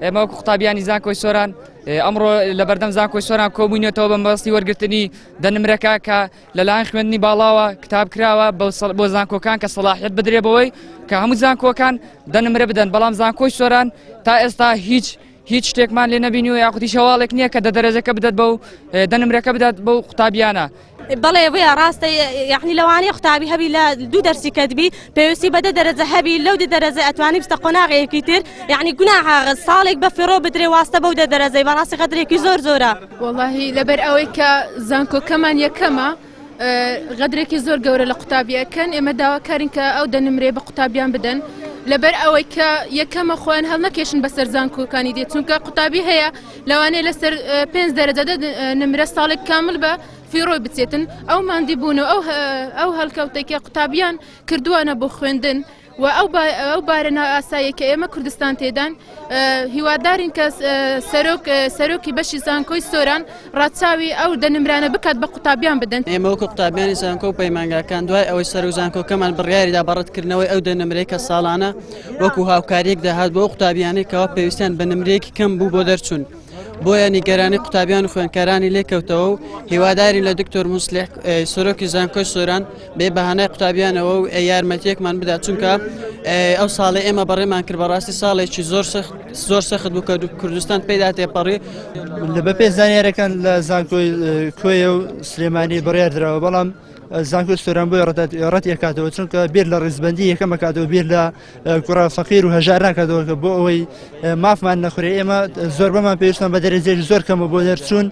ئێمە وەکو قوتابیانی زانکۆی سۆران ئەمڕۆ لە بەردەم زانکۆی سۆران کۆبووینەتەوە بە مەبەستی وەرگرتنی دە نمرەکە کە لەلایەن خوێندنی باڵاوە کتاب کراوە بۆ زانکۆکان کە سەڵاحیەت بدرێ بەوەی کە هەموو زانکۆکان دە نمرە بدەن، بەڵام زانکۆی سۆران تا ئێستا هیچ هیچ شتێکمان لێ نەبینی و یاخودیش هەواڵێک نییە کە دە دەرەجەکە بدات بەو دە نمرەکە بدات بەو قوتابیانە. بەڵێ بۆیە ڕاستە یەعنی لەوانەیە قوتابی هەبی لە دوو دەرسی کەتبی پێویستی بە دە دەرەجە هەبی لەو دە دەرەجە ئەتوانی بچتە قۆناغێکی تر یەعنی گوناحە ساڵێک بە فیڕۆ بدرێ واستە بەو دە دەرەجەی بەڕاستی غەدرێکی زۆر زۆرە. وەڵاهی لەبەر ئەوەی کە زانکۆکەمان یەکەمە غەدرێکی زۆر گەورە لە قوتابی ئەکەن ئێمە داواکارین کە ئەو دە نمرەیە بە قوتابیان بدەن لەبەر ئەوەی کە یەکەمە خۆیان هەڵنەکێشن بەسەر زانکۆکانی دێت چونکە قوتابی هەیە لەوانەیە لەسەر پێنج دەرەجە دە نمرە ساڵێک کامل بە فیڕۆی بچێتن ئەو ماندی بوون و ئەو هەڵکەوتەی کە قوتابیان کردووانە بۆ خوێندن و ئەو بارە نائاساییە کە ئێمە کوردستان تێدان هیوادارین کە سەرۆک سەرۆکی بەشی زانکۆی سۆران ڕاچاوی ئەو دەنمرانە بکات بە قوتابیان بدەن. ئێمە وەکو قوتابیانی زانکۆ و پەیمانگاکان دوای ئەوەی سەرۆک زانکۆکەمان بڕیاریدا بە ڕەتکردنەوەی ئەو دە نمرەی کە ساڵانە وەکو هاوکارییەک دەهات بۆ ئەو قوتابیانەی کەوا پێویستیان بە نمرەیەکی کەم بوو بۆ دەرچوون بۆیە نیگەرانی قوتابیان و خوێندکارانی لێکەوتەوە و هیوادارین لە دکتۆر موسلیح سەرۆکی زانکۆی سۆران بێ بەهانای قوتابیانەوە و یارمەتیەکمان بدات چونکە ئەو ساڵی ئێمە بەڕێمان کرد بەڕاستی ساڵێکی زۆر سەخت زۆر سەخت بوو کە کوردستان پێدا تێپەڕی. لە بەپێ زانیارەکان لە زانکۆی کۆیە و سلێمانی بڕیار دراوە بەڵام زانکۆی سۆران بۆی ڕەت ئەکاتەوە چونکە بیر لە ڕیزبندی یەکەم ئەکاتەوە بیر لە کوڕە فەقیر و هەژار ناکاتەوە کە بۆ ئەوەی مافمان نەخورێ ئێمە زۆربەمان پێویستمان بە دەرەجەیەکی زۆر کەمە بۆ دەرچوون.